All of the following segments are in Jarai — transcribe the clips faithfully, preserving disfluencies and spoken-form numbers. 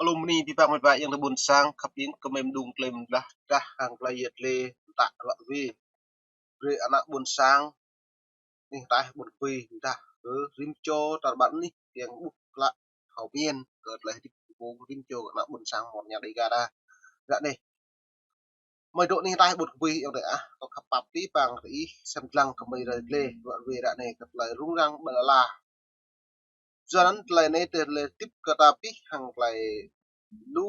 Alum ni pi păng mơi pă yang tơ ƀôn sang khăp ing kơ mơi mơđung klem lah dah hăng klai yet le tă ruă wê. Brơi ană ƀôn sang nih taih ƀôn kbưi dah kơ rĭm čô tar ƀar nih yang ƀuh klă thâo pơmĭn kơ tơlơi hơdip kơ pô rĭm čô ană ƀôn sang mơ̆n ña Dêga ta. Ră anai mơi dŏ nih taih ƀôn kbưi yang tơ ah, kâo khăp pap pi păng tơ ih sem lăng kơ mơi rai tle ruă wê ră anai kơ tơlơi rŭng răng ƀơi lŏn ala. Yua anŭn tơlơi anai tơlơi hơdip kơ ta pih hăng tơlơi lu,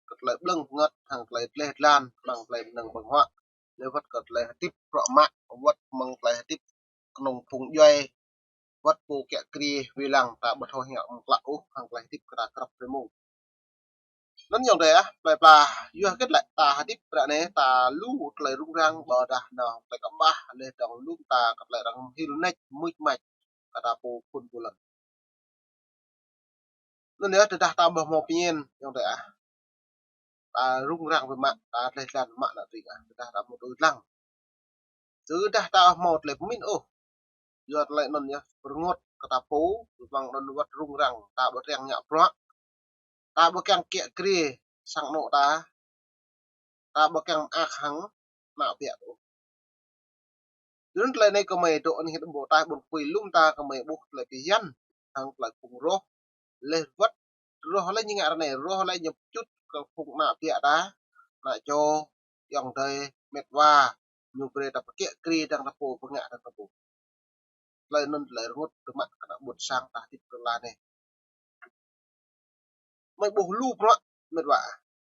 kơ tơlơi ƀlơ̆ng pơngăt hăng tơlơi tleh tlan, hăng tơlơi mơnơ̆ng ƀơ̆ng huă. Lĕ wơ̆t kơ tơlơi hơdip prŏ mă, wơ̆t mơ̆ng tơlơi hơdip kơnŭng phung djuai, wơ̆t pô kiă kriê wai lăng ta ƀu thâo hiăp mơklă ôh hăng tơlơi hơdip kơ ta krăp rơmung. Anŭn yang tơ ah, plơi pla, yua hơget lĕ ta hơdip ră anai ta lu tơlơi rŭng răng ƀôdah nao tơlơi kơƀah lĕ dong lu ta kơ tơlơi arăng hil nač mưč mač kơ ta pô phun pô lăn. Anŭn yơh tơdah ta ƀu hmâo pơmĭn yang tơ ah. Ta rŭng răng biă mă, ta tleh tlan mă ană tring ah, tơdah ta hmâo tui lăng. Tơdah ta hmâo tơlơi pơmĭn ôh. Yua tơlơi anŭn yơh, pơrơngot kơ ta pô, mơ̆ng anŭn wơ̆t rŭng răng, ta ƀu kiăng ngă bruă. Ta ƀu kiăng kiă kriê sang anŏ ta. Ta ƀu kiăng mơak hăng ană biă ôh. Yua anŭn tơlơi anai kơ mơi dŏ anih ƀôn taih ƀôn kbưi lŏm ta kơ mơi ƀuh tơlơi pơhiăp hăng tơlơi phung roh. Lĕ wơ̆t roh lĕ ñu ngă ră anai, roh lĕ ñu pơčut kơ phung ană biă ta, ană čô, ayŏng adơi, met wa, ñu brơi ta pơkiă kriê dang ta pô, pơngă dang ta pô. Tơlơi anŭn tơlơi rơngot tơmă kơ ană ƀôn sang ta hơdip kơ la anai. Mơi ƀuh lu bruă met wa.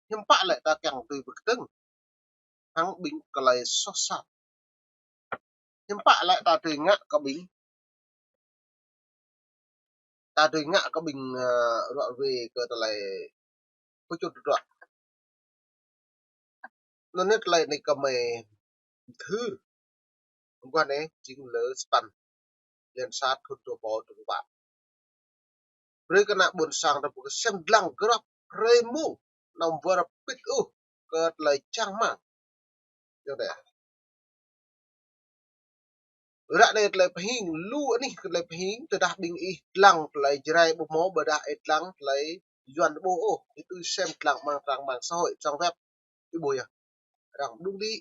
Hiư̆m pă lĕ ta kiăng tui pơkơdơ̆ng hăng ƀing tơlơi soh sat. Hiư̆m pă lĕ ta tui ngă kơ ƀing, ta tui ngă kơ ƀing, ơ, ruă wê kơ tơlơi pơčut ruă. Anŭn yơh tơlơi anai kơ mơi mơthưr. Mơguah anai jing lơ sapăn blan sa thŭn dua rơbâo dua pluh pă. Brơi kơ ană ƀôn sang ta ƀuh kơ sem lăng grăp hrơi mông, anăm wơr bĭt ôh kơ tơlơi čang rơmang. Yang tơ ah. Ră anai tơlơi pơhing, lu anih kơ tơlơi pơhing, tơdah ƀing ih lăng tơlơi Jrai ƀu hmâo, ƀôdah ih lăng tơlơi Yuan ƀu ôh, ih tui sem lăng mơ̆ng trang mạng xã hội, trang web, ih ƀuh yơh. Arăng mơđung đĭ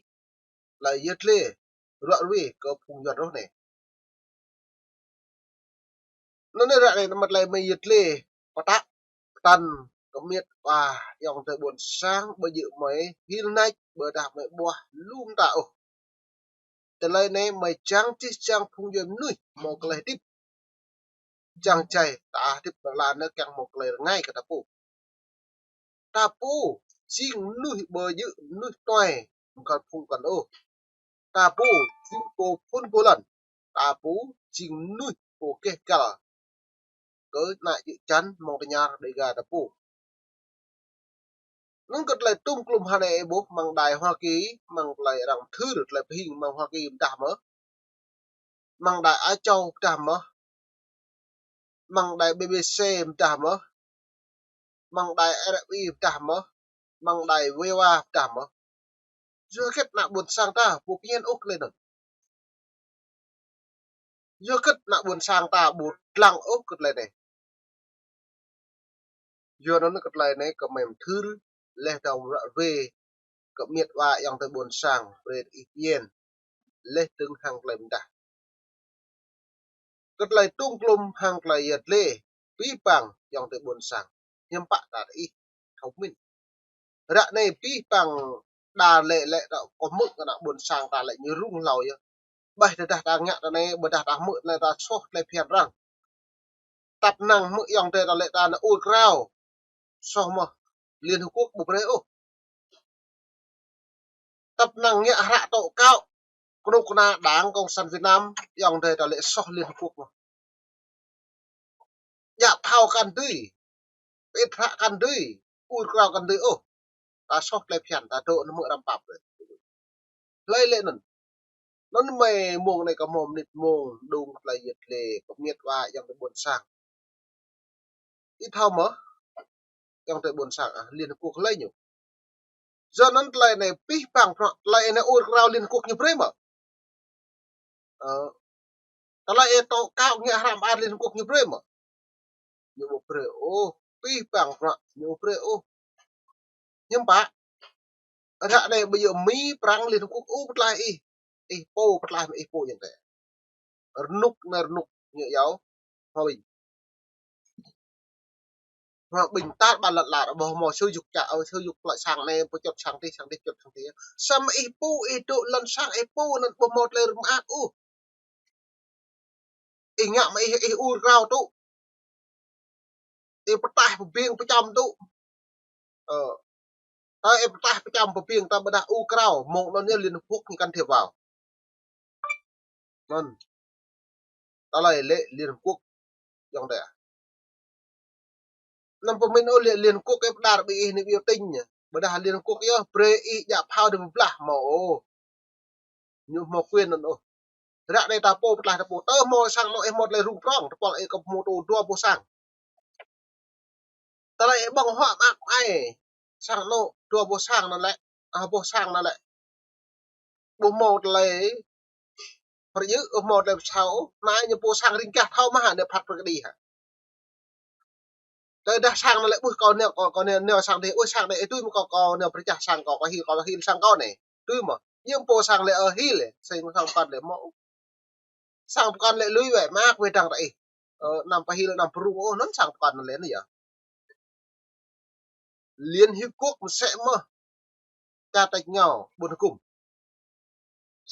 tơlơi yet le, ruă rui kơ phung Yuan roh anai. Anŭn anai ră anai mă tơlơi mơi yet le, pơtă, pơtăn, kơ met wa, ayŏng adơi ƀôn sang, ƀu djơ̆ mơi hil nač, ƀôdah mơi ƀuah lu mơta ôh. Tơlơi anai mơi čang čih čang phung djuai mơnuih hmâo tơlơi hơdip. Čang čai ta hơdip ƀơi lŏn anai kiăng hmâo tơlơi rơngai kơ ta pô. Ta pô jing mơnuih ƀu djơ̆ mơnuih tuai mơkăn phung kăn ôh. Ta pô jing pô phun pô lăn. Ta pô jing mơnuih pô keh kăl kơ ană djơ̆ čan mơ̆ng tơñar Dêga ta pô. Anŭn kơ tơlơi tum klum hơnai ih ƀuh mơ̆ng đài Hoa Kỳ, mơ̆ng tơlơi arăng mơthưr, tơlơi pơhing mơ̆ng Hoa Kỳ pơdah mơ̆. Mơ̆ng đài Á Châu pơdah mơ̆. Mơ̆ng đài B B C pơdah mơ̆. Mơ̆ng đài R F I pơdah mơ̆. Mơ̆ng đài V O A pơdah mơ̆. Yua hơget ană ƀôn sang ta ƀu pơñen ôh kơ tơlơi anŭn. Yua hơget ană ƀôn sang ta ƀu lăng ôh kơ tơlơi anai. Yua anŭn kơ tơlơi anai kơ mơi mơthưr lĕ dong ruă rui kơ met wa ayŏng adơi ƀôn sang brơi ih pơñen lĕ tơ̆ng hăng tơlơi pơdah. Kơ tơlơi tum klum hăng tơlơi yet le, pi păng ayŏng adơi ƀôn sang. Hiư̆m pă ta ih thâo pơmĭn. Ră anai pi păng đa lĕ lĕ ta kơ hmư̆ kơ ană ƀôn sang ta lĕ ñu rŭng hlâo yơh. Ƀơi tơdah ta ngă tơ anai, ƀôdah ta hmư̆ tơ anai ta soh tơlơi phiăn arăng. Tăp năng hmư̆ ayŏng adơi ta lĕ ta nao ur krao. Soh mơ̆, Liên Hợp Quốc ƀu brơi ôh. Tăp năng ngă hră tŏ kâo, kơnuk kơna Đảng Cộng sản Việt Nam, ayŏng adơi ta lĕ soh Liên Hợp Quốc mơ̆. Djă phao kăn dưi, pĭt hră kăn dưi, ur krao kăn dưi ôh. Ta soh tơlơi phiăn, ta dŏ nao hmư̆ răm pap. Hlơi lĕ anŭn. Anŭn mơi mông anai kơ hmâo mơnit mông, đung tơlơi yet le, kơ met wa ayŏng adơi ƀôn sang. Ih thâo mơ̆, ayŏng adơi ƀôn sang ah, Liên Hợp Quốc hlơi ñu. Yua anŭn tơlơi anai pih păng prŏ, tơlơi anai ur krao Liên Hợp Quốc ñu brơi mơ̆. Ơ, tơlơi ih tŏ kâo ngă hră mơar Liên Hợp Quốc ñu brơi mơ̆. Ñu ƀu brơi ôh, Ih păng prăk ñu brơi ôh. Hiư̆m pă. Ră anai ƀu djơ̆ Mi Prăng Liên Hợp Quốc ôh pơtlaih ih. Ih pô pơtlaih mă ih pô yang tĕ. Rơnŭk anai rơnŭk ñu yua. Hmâo ƀing. Hmâo ƀing tar ƀar lŏn ala ƀu hmâo sơyuk čă, ơ, sơyuk plơi sang anai, pơčut sang tih, sang tih, pơčut sang tih. Samơ̆ ih pô, ih dŏ lŏn sang ih pô anŭn ƀu hmâo tơlơi rơmang ôh. Ih ngă mă ih, ih ur krao tŭ. Ih pơtlaih pơbiêng pơčăm tŭ. Ơ. Tơ ih pơtlaih pơčăm pơbiêng tơ ƀơdah ur krao, mơ̆ng anŭn yơh Liên Hợp Quốc ñu can thiệp vào. Anŭn. Tơlơi lĕ Liên Hợp Quốc. Yang tĕ. Anăm pơmĭn ôh lĕ Liên Hợp Quốc ih pơđar ƀing ih anai biểu tình ñu. Ƀơdah Liên Hợp Quốc yơh, brơi ih djă phao dơ̆ng pơblah hmâo ôh. Ñu hmâo quyền anŭn ôh. Ră anai ta pô pơtlaih ta pô. Tơ hmâo sang anŏ ih hmâo tơlơi rŭng prŏng, tơpul ih kơ hmâo tŭ dua boh sang. Tơlơi ih ƀơ̆ng huă mă ai. Sang anŏ dua boh sang anŭn lĕ. Ah, boh sang anŭn lĕ. Ƀu hmâo tơlơi pơrjư̆, ƀu hmâo tơlơi pơsao. Anai ñu pô sang ring gah thâo mă hă, anai phat pơkơđi hă. Tơdah sang anŭn lĕ, ƀuh kâo nao, kâo, kâo nao, nao sang dih, ƀuh sang dih, ih tui mơ̆ kâo, kâo nao pơrơčah sang kâo, kâo hil, kâo hil sang kâo anai. Tui mơ̆, ñu pô sang lĕ, ơ, hil lĕ, sang, sang pơkŏn lĕ mơ̆. Sang pơkŏn lĕ lui wĕ, mă wĕ dăng tơ ih. Ơ, anăm pơhil, anăm pơrŭng ôh, anŭn sang pơkŏn anŭn lĕ anai yơh. Liên Hiệp Quốc mơsĕ mơ̆. Čar tač ngao, ƀôn hơkŭm.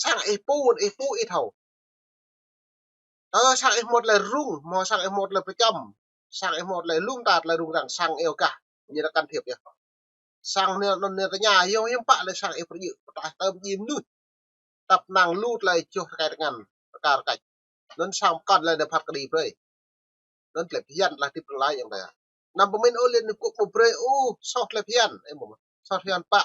Sang ih pô, ih pô ih thâo. Tơ sang ih hmâo tơlơi rŭng, hmâo sang ih hmâo tơlơi pơčăm. Sang ih hmâo tơlơi lŭm ta tơlơi rŭng răng, sang ih gah. Ñu ta can thiệp yơh. Sang anai, anŭn anai tơña, yơh hiư̆m pă lĕ sang ih pơrjư̆, pơtlaih tơm jim mơnuih. Tăp năng lu tơlơi čoh rơkai tơngan, rơka rơkač. Anŭn sang pơkŏn lĕ anai phat kơđi brơi. Anŭn tơlơi phiăn tơlơi hơdip tơlơi yang tĕ. Anăm pơmĭn ôh Liên Hợp Quốc ƀu brơi ôh, soh tơlơi phiăn. Ơ, mơ̆, soh phiăn pă.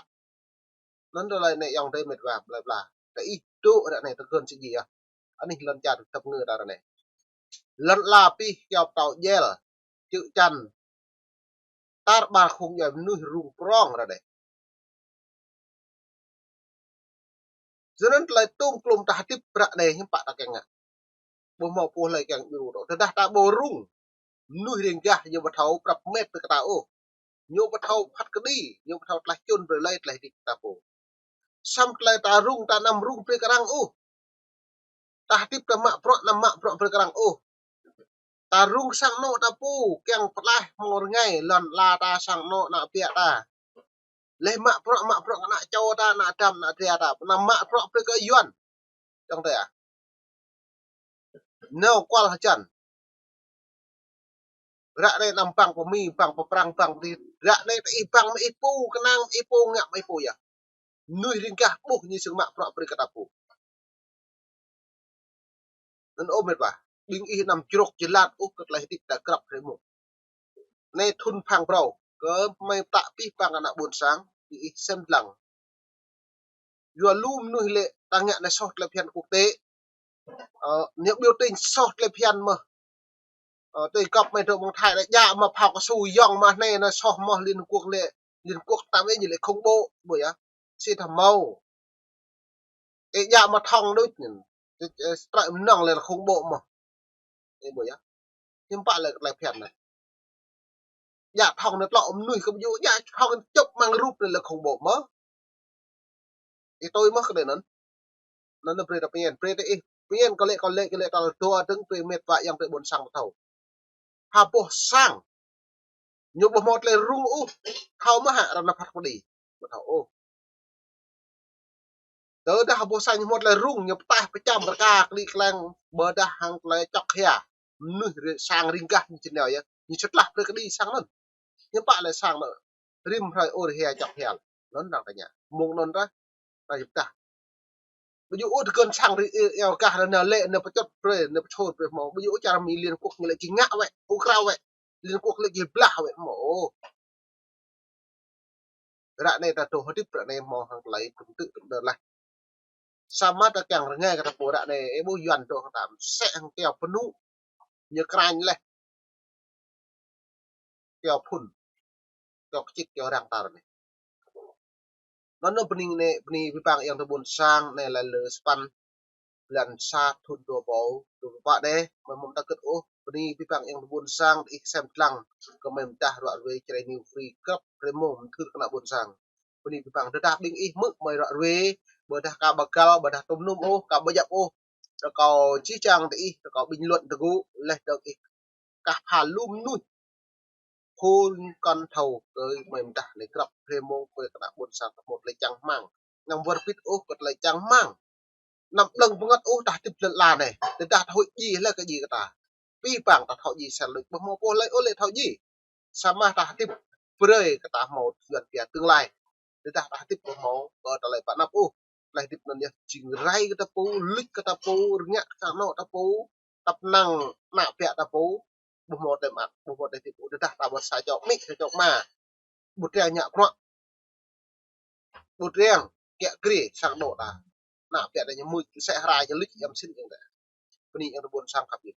Anŭn tơlơi anai yang tĕ mĕt wa, bla bla. Tơ ih dŏ ră anai tơgơ̆n sơjĭ yơh. Anih lŏn čar tơpă ngă ta ră anai. Lŏn ala pih kiao pơtâo jel, čư̆ čan. Tar ƀar khŏng djuai mơnuih rŭng prŏng ră anai. Yua anŭn tơlơi tŏng klŏm ta hơdip ră anai hiư̆m pă ta kiăng ngă. Ƀu hmâo pô hlơi kiăng djru tŏ. Tơdah ta ƀu rŭng. Mơnuih ring gah ñu ƀu thâo prăp mĕt brơi kơ ta ôh. Ñu ƀu thâo phat kơđi, ñu ƀu thâo tlaih čun brơi lơi tlaih hơdip ta pô. Samơ̆ tơlơi ta rŭng, ta anăm rŭng brơi kơ arăng ôh. Ta hơdip ta mă bruă, anăm mă bruă brơi kơ arăng ôh. Ta rŭng sang anŏ ta pô, kiăng pơtlaih hmâo rơngai, lŏn ala ta sang anŏ ană ƀiă ta. Leh mă bruă, mă bruă kơ ană čô ta, ană dăm, ană dra ta. Anăm mă bruă brơi kơ Yuan. Čang tĕ ah. Nao kual hơjăn. Ră anai anăm păng pơ Mi, păng pơ Prăng, păng pơ dih. Ră anai ta ih păng mă ih pô, kơnang mă ih pô, ngă mă ih pô yơh. Mơnuih ring gah ƀuh ñu sưng mă bruă brơi kơ ta pô. Anŭn ơ mĕt wa. Ƀing ih anăm črŏk jơlan ôh kơ tơlơi hơdip ta krăp hrơi mông. Anai thŭn phang brâo. Kơ mơi pơtă pih păng ană ƀôn sang, ƀing ih sem lăng. Yua lu mơnuih lĕ ta ngă anai soh tơlơi phiăn quốc tế. Ơ, ñu biểu tình soh tơlơi phiăn mơ̆. Ơ, tui gŏp mơi dŏ mơ̆ng Thái lĕ djă mă phao kơsu yŏng mă anai anai soh mơ̆ Liên Hợp Quốc lĕ, Liên Hợp Quốc ta mơi ñu lĕ khủng bố, ƀu yơh. Sĭt hmâo. Ơ, djă mă thŏng đôč anŭn. Ơ, ơ, străi mơnơ̆ng lĕ khủng bố mơ̆. Ơ, ƀu yơh. Hiư̆m pă lĕ tơlơi phiăn anai. Djă thŏng anai tlŏ mơnuih kơ ƀu djơ̆, djă thŏng čŏp mơ̆ng rup anai lĕ khủng bố mơ̆. Ih tui mơ̆ kơ anŭn. Anŭn brơi ta pơñen, brơi ta ih. Pơñen kơ lĕ, kơ lĕ, kơ lĕ ta dua dơ̆ng brơi mĕt wa yang tĕ ƀôn sang ƀu thâo. Ha boh sang. Ñu ƀu hmâo tơlơi rŭng ôh. Thâo mơ̆ hă ră anai phat kơđi. Ƀu thâo ôh. Tơdah ha boh sang ñu hmâo tơlơi rŭng, ñu pơtlaih pơčăm rơka kơđi kleng ƀơdah hăng tơlơi čŏk hia. Mơnuih ri-, sang ring gah ñu či nao yơh. Ñu či tlaih brơi kơđi sang anŭn. Hiư̆m pă lĕ sang anŭn. Rĭm hrơi ur hia čŏk hia. Anŭn arăng tơña. Mơ̆ng anŭn ta, ta yơh pơdah. Ƀu djơ̆ ôh tơgơ̆n sang ri-, ơ, eo gah anai nao lĕ, nao pơčut brơi, nao pơčut brơi hmâo. Ƀu djơ̆ ôh čar Mi Liên Hợp Quốc ñu lĕ či ngă wĕ, ur krao wĕ. Liên Hợp Quốc lĕ či blah wĕ hmâo. Ră anai ta dŏ hơdip ră anai hmâo hăng tơlơi tŭm tŭ tŭm đơ lah. Samơ̆ ta kiăng rơngai kơ ta pô ră anai, ơ ƀu Yuan dŏ hăng ta mơsĕ hăng kiao pơnŭ. Ñu krañ leh. Kiao phŭn. Kiao kơčĭt, kiao răng ta ră anai. Anŭn anŭn bơni anai, bơni abih bang yang tơ ƀôn sang anai lĕ lơ sapăn blan sa thŭn dua rơbâo dua pluh pă anai, mơi mơ̆ng ta kơt ôh. Bơni pơpă yang ƀôn sang ih sem lăng kơ mơi mơdah ruă ruê Jrai New Free krăp rơmông mơthưr kơ ană ƀôn sang. Bơni pơpă tơdah ƀing ih hmư̆ mơi ruă ruê, ƀôdah ka ƀu găl, ƀôdah tơm num ôh, ka ƀu djăp ôh. Rơkâo čih čang tơ ih, rơkâo bình luận tơgŭ, laih dơ̆ng ih kah pha lŭm nuih. Phun kăn thâo kơ mơi mơdah lĕ krăp rơmông kơ kơ ană ƀôn sang ta hmâo tơlơi čang rơmang. Năng wơr bĭt ôh kơ tơlơi čang rơmang. Năng ƀlơ̆ng bơngăt ôh ta hơdip lŏn ala anai. Tơdah ta huĭ djai lĕ kơ djai kơ ta. Pơpă ta thâo djai sel lŭč ƀu hmâo pô lơi ôh lĕ thâo djai. Samơ̆ ta hơdip brơi kơ ta hmâo yuan pia tương lai. Tơdah ta hơdip ƀu hmâo kơ tơlơi pơanăp ôh. Tơlơi hơdip anŭn yơh jing rai kơ ta pô, lŭč kơ ta pô, rơngiă kơ sang anŏ ta pô, tăp năng ană ƀă ta pô, ƀu hmâo tơlơi mơak, ƀu hmâo tơlơi hơdip ôh. Tơdah ta ƀu sa čô amĭ, sa čô ama. Ƀu triang ngă bruă. Ƀu triang kiă kriê sang anŏ ta. Ană ƀă ta ñu mưč, sĕ hra ñu lŭč yăm sin yang ta. Bơni yang ƀôn sang khăp yơh.